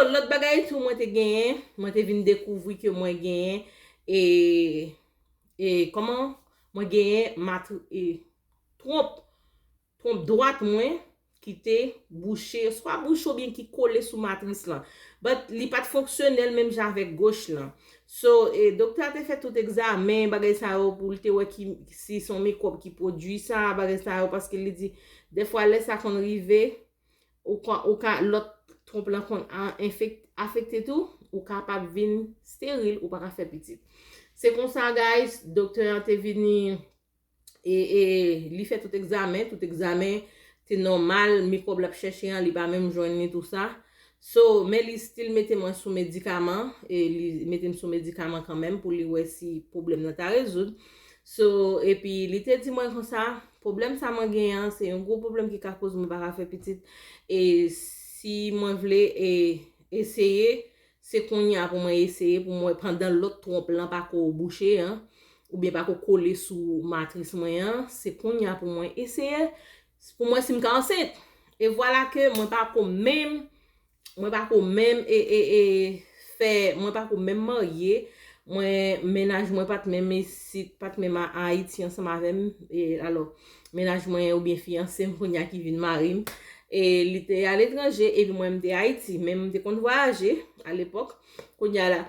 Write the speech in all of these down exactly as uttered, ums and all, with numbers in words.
Lòt bagay tou mwen te genyen, mwen te vin dekouvri ke mwen genyen e, e kòman mwen genyen matri, e, twonp, twonp dwat mwen ki te bouche, swa bouche oubyen ki kole sou matris lan. But li pa t fonksyonèl menm jan avèk goch lan. So, e, doktè a te fè tout egzamen, bagay sa yo, pou l te wè ki, si se yon mikwòb ki pwodui sa, bagay sa yo, paske li di, dèfwa lè sa konn rive, ou ka, ou ka, lòt twonp lan konn a-, enfek-, afekte tou, ou kapab vin steril, ou pa ka fè pitit. Se konsa, guys, doktè an te vini e, e li fè tout egzamen, tout egzamen te nòmal, mikwòb l ap chèche an, li pa menm jwenn li tou sa. So, men li still mete mwen sou medikaman, e li mete m sou medikaman kanmenm pou li wè si pwoblèm nan ta rezoud. So, epi li te di mwen konsa, pwoblèm sa mwen genyen an, se yon gwo pwoblèm ki ka koz mwen pa ka fè pitit. E si mwen vle, e, eseye, se kounye a pou mwen eseye, pou mwen pandan lòt twonp lan pa ko bouche an, oubyen pa ko kole sou matris mwen an, se kounye a pou mwen eseye, pou mwen si m ka ansent. E vwala ke mwen pa ko menm, mwen pa ko menm, e, e, e, fè, mwen pa ko menm marye, mwen, mennaj mwen pa t menm isit, pa t menm a Ayiti ansanm avè m, e, alò, mennaj mwen oubyen fiyanse m kounye a ki vin mari m, e li te aletranje, epi mwen m te Ayiti, men m te konn vwayaje alepòk. Kounye a la,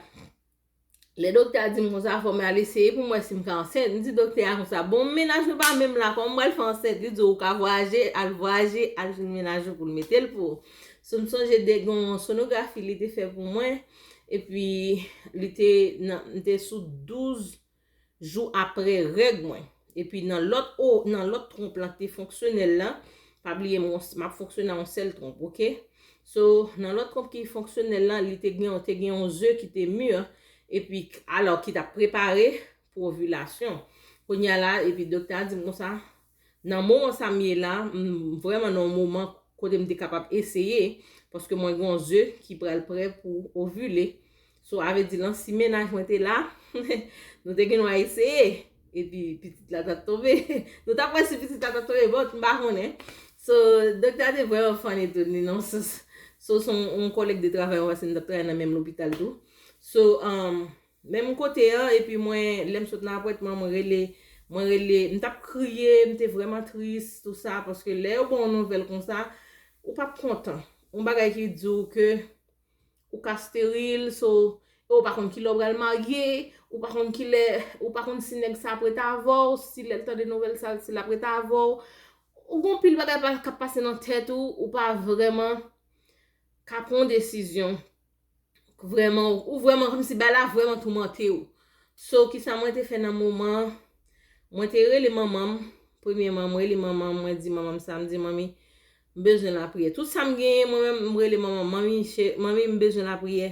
lè doktè a di m konsa, fò m al eseye pou m wè si m ka ansent. M di doktè a konsa, bon, mennaj nou pa menm la, kòman m pral fè ansent? Li di, ou ka vwayaje, al vwayaje, al jwenn mennaj ou pou l mete l pou ou. So, m sonje de gen yon sonografi li te fè pou mwen, epi li te nan, m te sou douz jou apre règ mwen. Epi nan lòt o, nan lòt twonp lan ki te fonksyonèl lan, pa bliye m, m ap fonksyone a yon sèl twonp, oke? So, nan lòt twonp ki fonksyonèl lan, li te gen, te gen yon ze ki te mi, epi, alò, ki t ap prepare pou ovilasyon. Kounye a la, epi doktè a di m konsa, nan moman sa m ye la, m vrèman nan yon moman kote m te kapab eseye, paske mwen gen yon ze ki pral prè pou ovile. So, a vle di lan, si mennaj mwen te la, nou te gen dwa eseye. Epi, pitit la t ap tonbe. Nou t ap wè si pitit la t ap tonbe, but m pa konnen. So, doktè a te vrèman funny tou, li nan sans. So, se yon, yon kòlèg de travay mwen, paske nou t ap travay nan menm lopital tou. So, um, menm kote an, epi mwen, lè m sot nan apwèntman, mwen rele, mwen rele, m t ap kriye, m te vrèman tris, tou sa, paske lè yo ba w yon nouvèl konsa, ou p ap kontan. Yon bagay ki di w ke ou ka steril, so, e ou pa konn ki lè w pral marye, ou pa konn ki lè, ou pa konn si nèg sa ap ret avè w, si lè l tande nouvèl sa, si l ap ret avè w. Ou gon pil bagay pa, k ap pase nan tèt ou, ou pa vrèman ka pran yon desizyon. Vrèman, ou vrèman kòmsi bagay la vrèman toumante w. So, kisa mwen te fè nan moman, mwen te rele manman m, premyèman, mwen rele manman m, mwen di manman m sa, m di, manmi, m bezwen lapriyè. Tout sa m genyen, mwen menm, m rele manman m, manmi, che-, manmi, m bezwen lapriyè.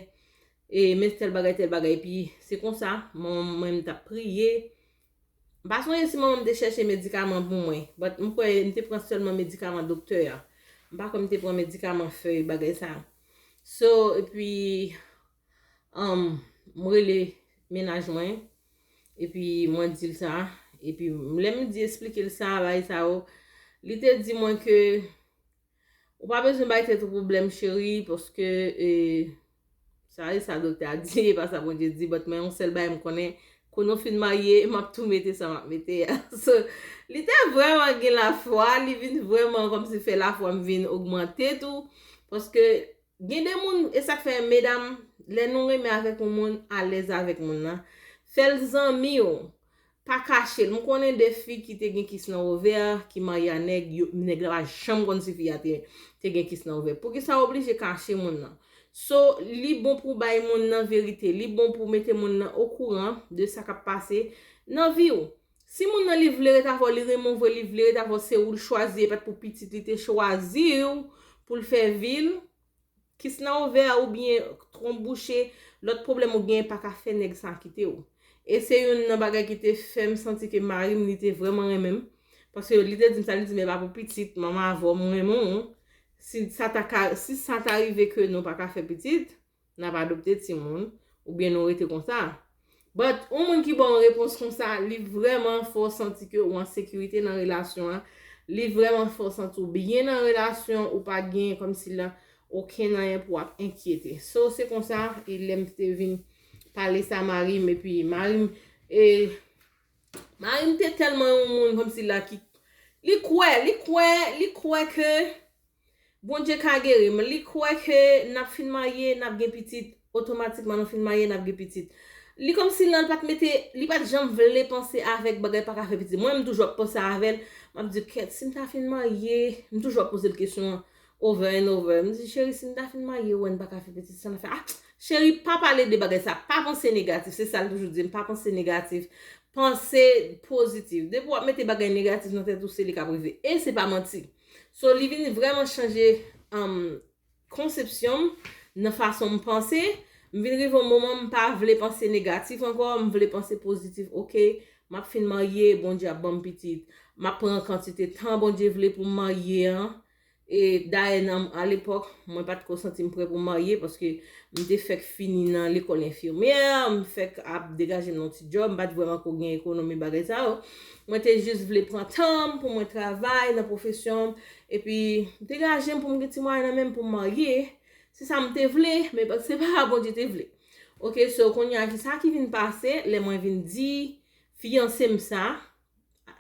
E, men tèl bagay, tèl bagay. Epi, se konsa, manman m, mwen, m t ap priye. M pa sonje si manman m te chèche medikaman pou mwen. But m kwè m te pran sèlman medikaman doktè a. M pa kwè m te pran medikaman fèy, bagay sa. So, epi, um, m rele mennaj mwen. Epi, mwen di l sa. Epi, lè m di, eksplike l sa, bagay sa yo, li te di mwen ke ou pa bezwen bay tèt ou pwoblèm, cheri, paske, e, sa e sa doktè a di, e pa sa Bondye di, but mwen yon sèl bagay m konnen, kounye w fin marye, m ap tou mete sa m ap mete a. So, li te vrèman gen lafwa, li vin vrèman kòmsi fè lafwa m vin ogmante tou, paske gen de moun, e sa k fè, medam, lè nou renmen avèk yon moun, alèz avèk moun nan, fè l zanmi w, pa kache l. M konnen de fi ki te gen kis nan ovè, ki marye a nèg, yo, nèg la pa janm konn si fi a te, te gen kis nan ovè. Poukisa w oblije kache moun nan? So, li bon pou w bay moun nan verite, li bon pou w mete moun nan okouran de sa k ap pase nan vi w. Si moun nan li vle ret avè w, li renmen w vre, li vle ret avè w, se ou l chwazi, e pa t pou pitit li te chwazi w pou l fè vi l. Kis nan ovè a oubyen twonp bouche, lòt pwoblèm ou genyen pa ka fè nèg sa kite w. E se youn nan bagay ki te fè m santi ke mari m, li te vrèman renmen m. Paske li te di m sa, li di m, e pa pou pitit, manman avè w, m renmen w. Si sa ta ka, si sa ta rive ke nou pa ka fè pitit, n ap adopte timoun, oubyen nou rete konsa. But, yon moun ki ba w yon repons konsa, li vrèman fè w santi ke ou an sekirite nan relasyon an. Li vrèman fè w santi w byen nan relasyon, ou pa gen kòmsi la, okenn anyen pou w ap enkyete. So, se konsa, e lè m te vin pale sa mari m, epi mari m, e, mari m te tèlman yon moun kòmsi la ki, li kwè, li kwè, li kwè ke Bondye ka geri m. Li kwè ke n ap fin marye, n ap gen pitit, otomatikman nou fin marye, n ap gen pitit. Li kòmsi la, li pa t mete, li pa t janm vle panse avèk bagay pa ka fè pitit. Mwen, m toujou ap panse avè l. M ap di, kèt, si m ta fin marye, m toujou ap poze l kesyon an over and over. M di, cheri, si m ta fin marye, ou wè n pa ka fè pitit, sa n a fè? Ah, cheri, pa pale de bagay sa. Pa panse negatif. Se sa l toujou di m, pa panse negatif. Panse pozitif. Depi w ap mete bagay negatif nan tèt ou, se li k ap rive. E se pa manti. So, li vin vrèman chanje, um, konsepsyon m, nan fason m panse. M vin rive yon moman m pa vle panse negatif ankò, m vle panse pozitif. Oke, m ap fin marye, Bondye ap ban m pitit. M ap pran kantite tan Bondye vle pou m marye an. E dayè, nan, alepòk, mwen pa t ko santi m prè pou m marye, paske m te fèk fini nan lekòl enfimyè, m fèk ap degaje m nan yon ti djòb, m pa t vrèman ko gen ekonomi bagay sa yo. Mwen te jis vle pran tan m pou mwen travay nan pwofesyon m, epi degaje m pou m gen ti mwayen nan men m pou m marye. Se sa m te vle, men se pa sa Bondye te vle. Oke, so kounye a, ki sa ki vin pase, lè mwen vin di fiyanse m sa,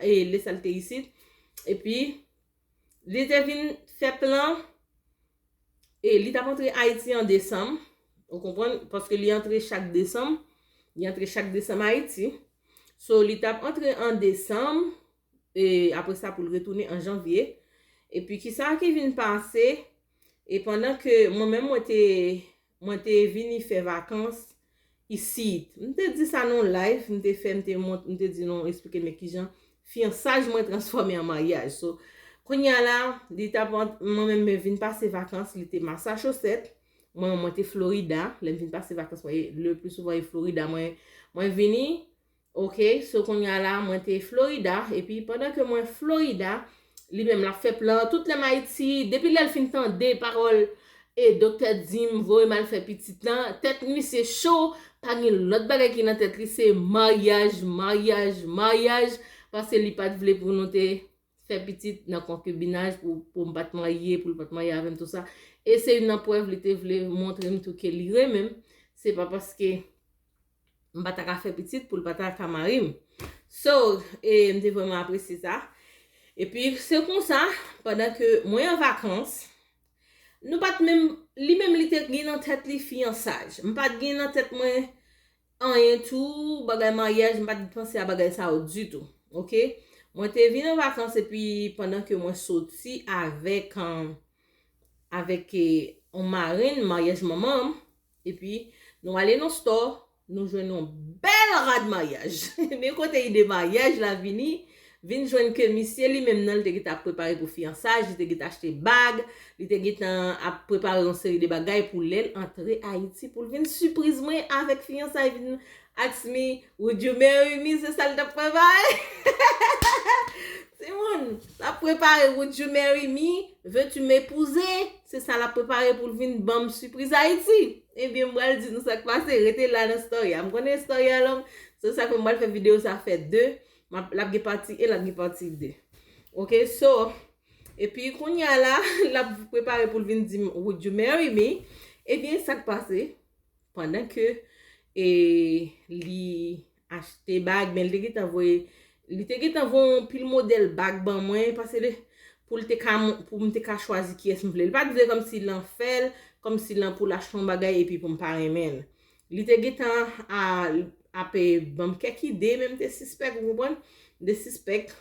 e lè sa l te isit, epi li te vin fè plan, e li t ap antre Ayiti an desanm, ou konprann, paske li antre chak desanm, li antre chak desanm Ayiti. So, li t ap antre an desanm, e apre sa pou l retounen an janvye. Epi ki sa ki vin pase, e pandan ke mwen menm mwen te, mwen te vini fè vakans isit. M te di sa nan yon live, m te fè, m te mont, m te di nou, eksplike men kijan fiyansaj mwen transfòme an maryaj. So, kounye a la, li t ap ant-, mwen menm mwen vin pase vakans, li te Massachusetts, mwen, mwen te Florida, lè m vin pase vakans mwen, le pli souvan e Florida, mwen, mwen vini, oke, so kounye a la, mwen te Florida, epi pandan ke mwen Florida, li menm l ap fè plan, tout lè m Ayiti, depi lè l fin tande pawòl e doktè di m voye m al fè pitit lan, tèt misye cho, pa gen lòt bagay ki nan tèt li, se maryaj, maryaj, maryaj, paske li pa t vle pou nou te fè pitit nan konkibinaj, pou, pou m pa t marye, pou l pa t marye avè m, tou sa. E se youn nan prèv li te vle montre m tou ke li renmen m. Se pa paske m pa ta ka fè pitit pou l pa ta ka mari m. So, e, m te vrèman apresye sa. Epi, se konsa, pandan ke mwen an vakans, nou pa t menm, li menm li te gen nan tèt li fiyansaj. M pa t gen nan tèt mwen anyen tou, bagay maryaj, m pa t panse a bagay sa yo ditou. Oke? Mwen te vin an vakans epi pandan ke mwen soti avèk, um, avèk, eh, yon marenn, maryaj manman m, epi nou ale nan store, nou jwenn yon bèl rad maryaj. Men kote ide maryaj la vini, vin jwenn ke misye li menm nan, li te gentan ap prepare pou fiyansaj, li te gentan achte bag, li te gentan ap prepare yon seri de bagay pou lè l antre Ayiti, pou l vin sipriz mwen avèk fiyansaj, vin ask me, would you marry me? Se sa l t ap prepare. Timoun, l ap prepare, would you marry me? Veux-tu m'épouser? Se sa l ap prepare pou l vin ban m sipriz Ayiti. Ebyen, m pral di nou sa k pase. Rete la nan story a. M konnen story a long. Se sa k fè m pral fè videyo sa fè de. M ap, l ap gen pati en, l ap gen pati de. Oke, so, epi kounye a la, l ap prepare pou l vin di m, would you marry me? Ebyen, sa k pase? Pandan ke, e, li achte bag, men li te gentan voye, li te gentan voye yon pil modèl bag ban mwen, paske li, pou l te ka, pou m te ka chwazi kiyès m vle. Li pa t vle kòmsi l an fè l, kòmsi l an pou l achte yon bagay epi pou m pa renmen l. Li te gentan a, ap, e, ban m kèk ide, men m te sispèk, ou konprann? M te sispèk.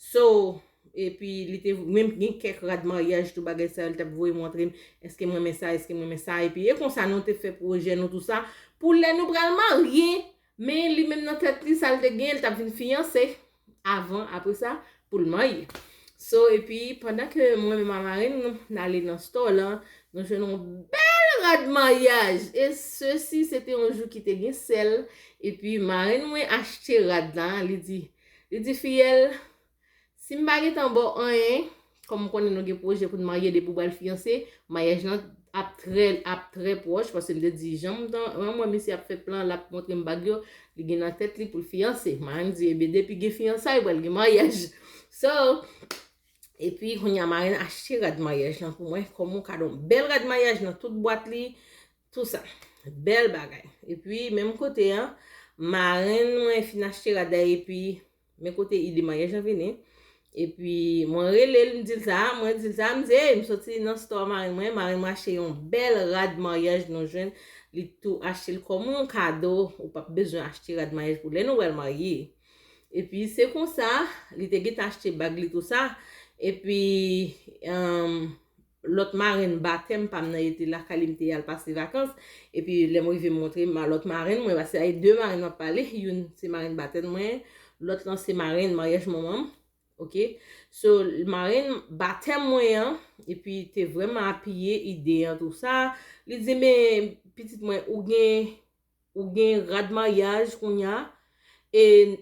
So, epi li te menm gen kèk rad maryaj tou bagay sa yo, li t ap voye montre m, èske m renmen sa, èske m renmen sa, epi e konsa nou te fè pwojè nou tou sa, pou lè nou pral marye, men li menm nan tèt li sa l te gen, li t ap vin fiyanse avan, apre sa, pou l marye. So, epi pandan ke mwen menm a marenn nou, n ale nan store lan, nou jwenn yon bèl rad maryaj, e sesi, se te yon jou ki te gen sèl, epi marenn mwen achte rad la, li di, li di, fiyèl, si m pa gentan ba w anyen, kòm m konnen nou gen pwojè pou n marye depi w pral fiyanse, maryaj lan ap trè, ap trè pwòch, paske m te di, jan m tan, jan m wè misye ap fè plan, l ap montre m bag yo, li gen nan tèt li pou l fiyanse. Marenn di, ebyen, depi gen fiyansay, pral gen maryaj. So, Epi, kounye a, marenn achte rad maryaj lan pou mwen, kòm yon kado. Bèl rad maryaj nan tout bwat li, tou sa. Bèl bagay. Epi, menm kote an, marenn mwen fin achte rad la, epi, men kote ide maryaj lan vini. Epi, mwen rele l, m di l sa, mwen di l sa, m di, "Ey, m soti nan store marenn mwen, marenn mwen achte yon bèl rad maryaj nou jwenn, li tou achte l kòm yon kado, ou p ap bezwen achte rad maryaj pou lè nou pral marye." Epi, se konsa, li te gentan achte bag li tou sa, epi, um, lòt marenn batèm pa m nan, yo te lakay li, m te al pase vakans. Epi, lè m rive, m montre ma-, lòt marenn mwen, paske se de marenn m ap pale, youn se marenn batèm mwen, lòt lan se marenn maryaj manman m. Ok? So, marenn batèm mwen an, epi te vrèman apiye ide an tou sa. Li di, "Men, pitit mwen, ou gen, ou gen rad maryaj kounye a, e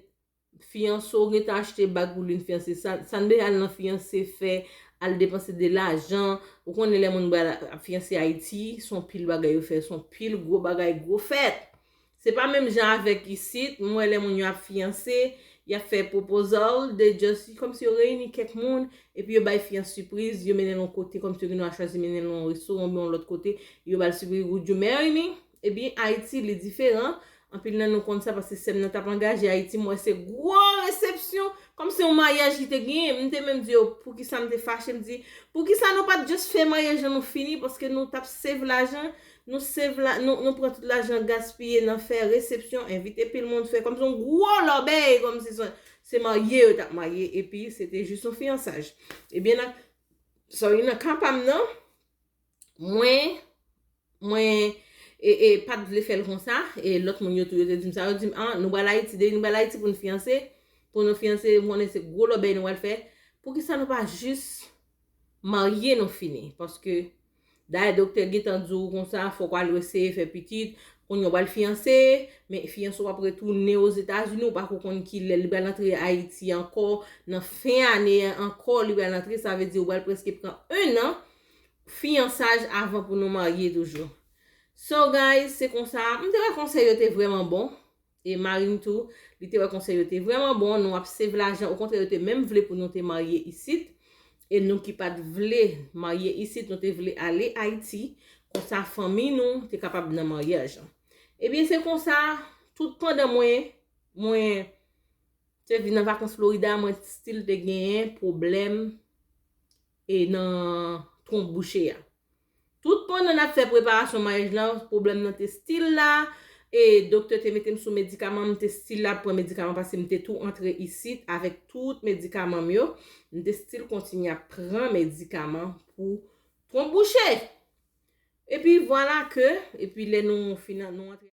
fiyanse w gentan achte bag pou li, fiyanse. Sa, sa n bezwen al nan fiyanse fè, al depanse de lajan." Ou konnen lè moun pral ap fiyanse Ayiti, se yon pil bagay yo fè, se yon pil gwo bagay, gwo fèt. Se pa menm jan avèk isit, m wè lè moun yo ap fiyanse, y ap fè proposal, they just, kòmsi yo reyini kèk moun, epi yo bay fiyans sipriz, yo mennen l yon kote, kòmsi yo gen dwa chwazi mennen l yon restoran oubyen yon lòt kote, yo ba l sipriz, "Would you marry me?" Ebyen, Ayiti, li diferan. Anpil nan nou konn sa, paske sè m nan t ap angaje Ayiti, m wè se gwo resepsyon, kòmsi yon maryaj ki te genyen. M te menm di yo, poukisa m te fache, m di, "Poukisa nou pa t just fè maryaj lan nou fini, paske nou t ap save lajan, nou save la, nou, nou pran tout lajan gaspiye nan fè resepsyon, envite pil moun, fè kòmsi yon gwo lòbèy, kòmsi se, se marye yo t ap marye, epi se te jis yon fiyansaj." Ebyen, nan, sorry, nan ka pa m nan, mwen, mwen, e, e, pa t vle fè l konsa, e lòt moun yo tou, yo te di m sa, yo di m, "Ah, nou pral Ayiti, depi nou pral Ayiti pou nou fiyanse, pou nou fiyanse, m konnen se gwo lòbèy nou pral fè, poukisa nou pa jis marye nou fini?" Paske, dayè, doktè gentan di w konsa, fòk w al eseye fè pitit, kounye a w pral fiyanse, men fiyanse w ap retounen Ozetazini, ou pa ko konn kilè, li pral antre Ayiti ankò, nan fen ane an ankò, li pral antre, sa vle di ou pral prèske pran en an, fiyansaj avan pou nou marye toujou. So, guys, se konsa, m te wè konsèy yo te vrèman bon. E mari m tou, li te wè konsèy yo te vrèman bon, nou ap save lajan, okontrè, yo te menm vle pou nou te marye isit. E nou ki pa t vle marye isit, nou te vle ale Ayiti, konsa fanmi nou te kapab nan maryaj lan. Ebyen, se konsa, tout pandan mwen, mwen te vin nan vakans Florida, mwen still te genyen pwoblèm e nan twonp bouche a. Tout pandan n ap fè preparasyon maryaj lan, pwoblèm nan te still la. E doktè te mete m sou medikaman, m te still ap pran medikaman paske m te tou antre isit avèk tout medikaman m yo. M te still kontinye ap pran medikaman pou twonp bouche. Epi vwala ke, epi lè nou fin, nou antre